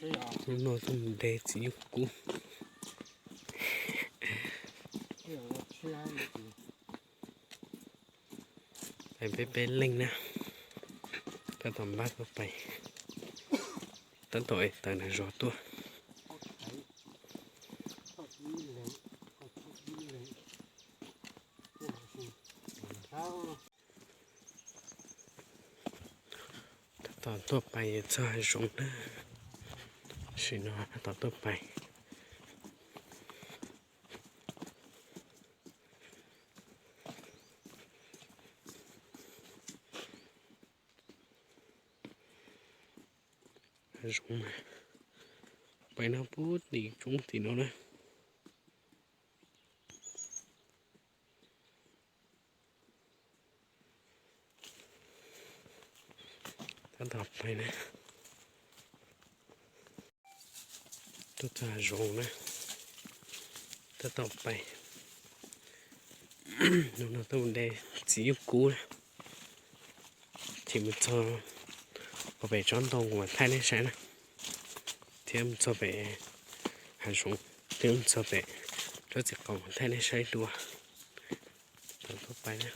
Hnub no tuaj mus de txiv nyuj kub. Pais peb peb leej na, tab tom npaj tuaj pais, tab tom es taws nram zos tuaj. Tab tom tuaj pais txog hav zoov na, tam sim no tab tom tuaj pais. Hav zoov na, pais no puag tim roob tim no na. Tab tom pais na, tuaj txog hav zoov na, tab tom pais. Hnub no tuaj mus de txiv nyuj kub na, ces mus txog pem tsob ntoo kuv mam thaij nej saib na, thiab mus txog pem hav zoov, thiab mus txog pem tsob txiv qaum kuv thaij nej saib dua. Tau tuaj pais na.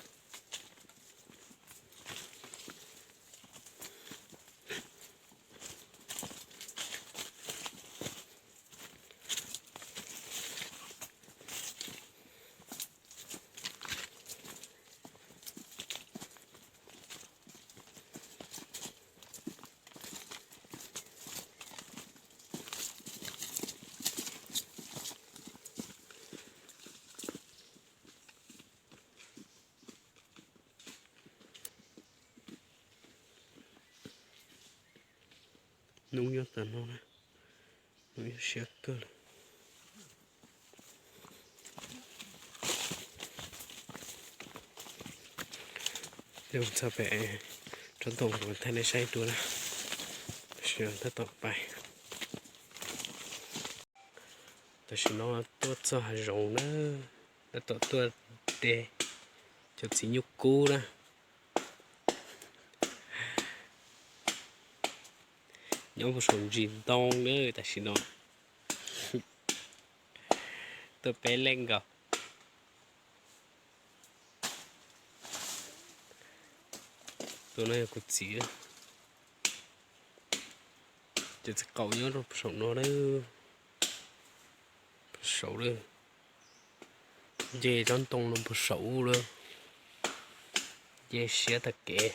Hnub nyob tas no na, hnub nyob siab kawg lawm. Yog txog pem tsob ntoo kuv thaij nej saib dua na, tab tom pais. Tam sim no tuaj txog hav zoov na, tab tom tuaj de cov txiv nyuj kub na. Nyob puag saum ntsis ntoo na tam sim no. Tuaj peb leej nkaus. Tus no yog kuv txiv. Cov txiv qaum nyob rau puag saum no lawm. Puag saum lawm. Nce tsob ntoo no puag saum lawm. Nce siab tag kev.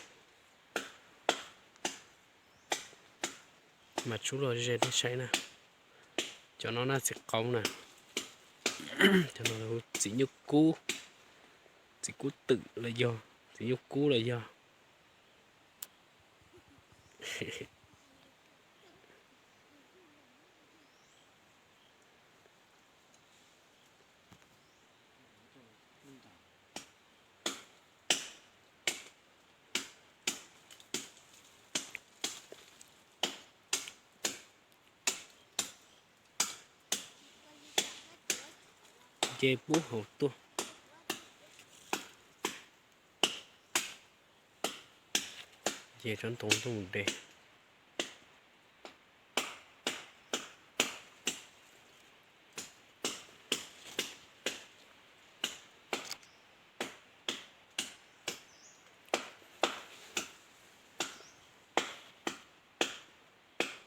Mas tsuj los ze nej saib na. Cov no na txiv qaum na. Cov no txiv nyuj kub. Txiv kub twm los yog, txiv nyuj kub los yog. Nce puag hauv tuaj. Nce tsob ntoo tuaj mus de.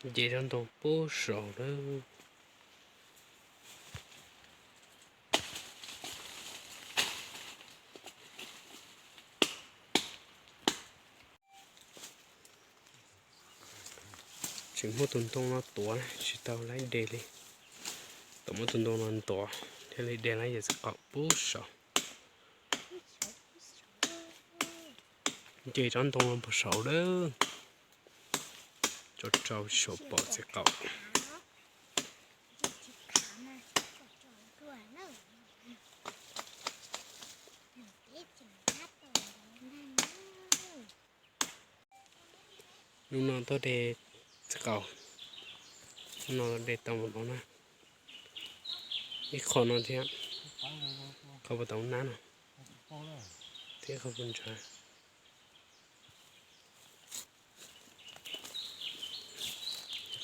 Nce tsob ntoo puag saum lawm. Tseem muab tus ntoo no tuav tsis tau laib de li. Tau muab tus ntoo no ntuav thiaj li de laib cov txiv qaum puag saum. Nce tsob ntoo no puag saum lawm. Tso rau tsis pom txiv qaum. Hnub no tuaj de txiv qaum, hnub no de tau npaum no na. Ib qho no thiab, qhov puas tau nab no, thiab qhov puas ntsav.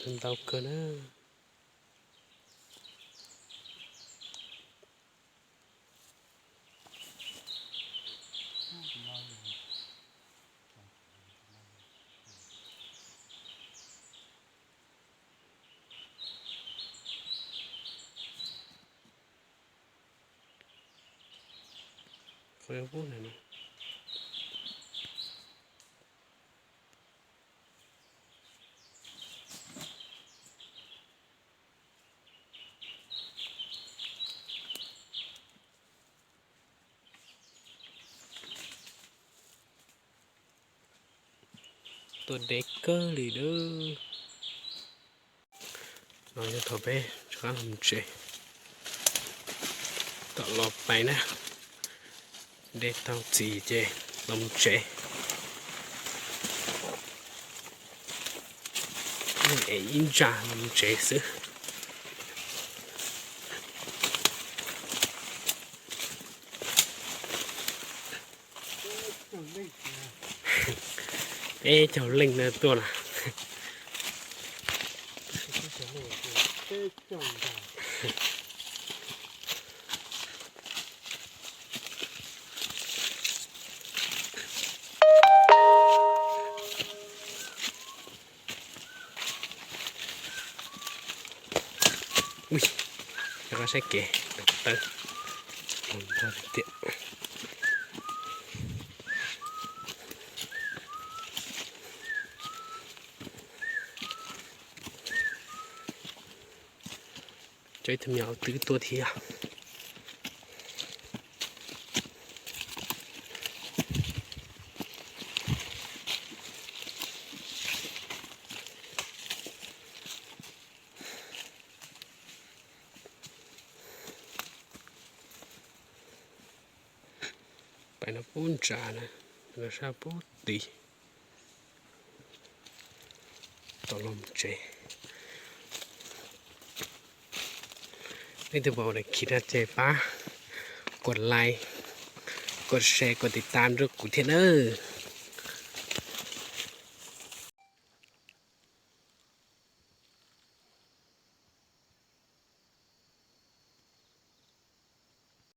Ntau kawg na. Tuaj deb kawg li lawm. No yog thaum peb rov qab los mus tsev, tom los pais na, deb tau txiv ces los mus tsev. Ev ib ntsa los mus tsev xwb. Peb caug leej no tuaj na. Ui, rov qab saib kev, tawb tiag. Cov ib tug me nyuam twb tuaj thiab. Pais no pub ntsa na, no sab pub tid. Tau los tsev. Leej twg pom daim khiv no ces pab kos like, kos share, kos tiv tam rau kuv thiab nawb.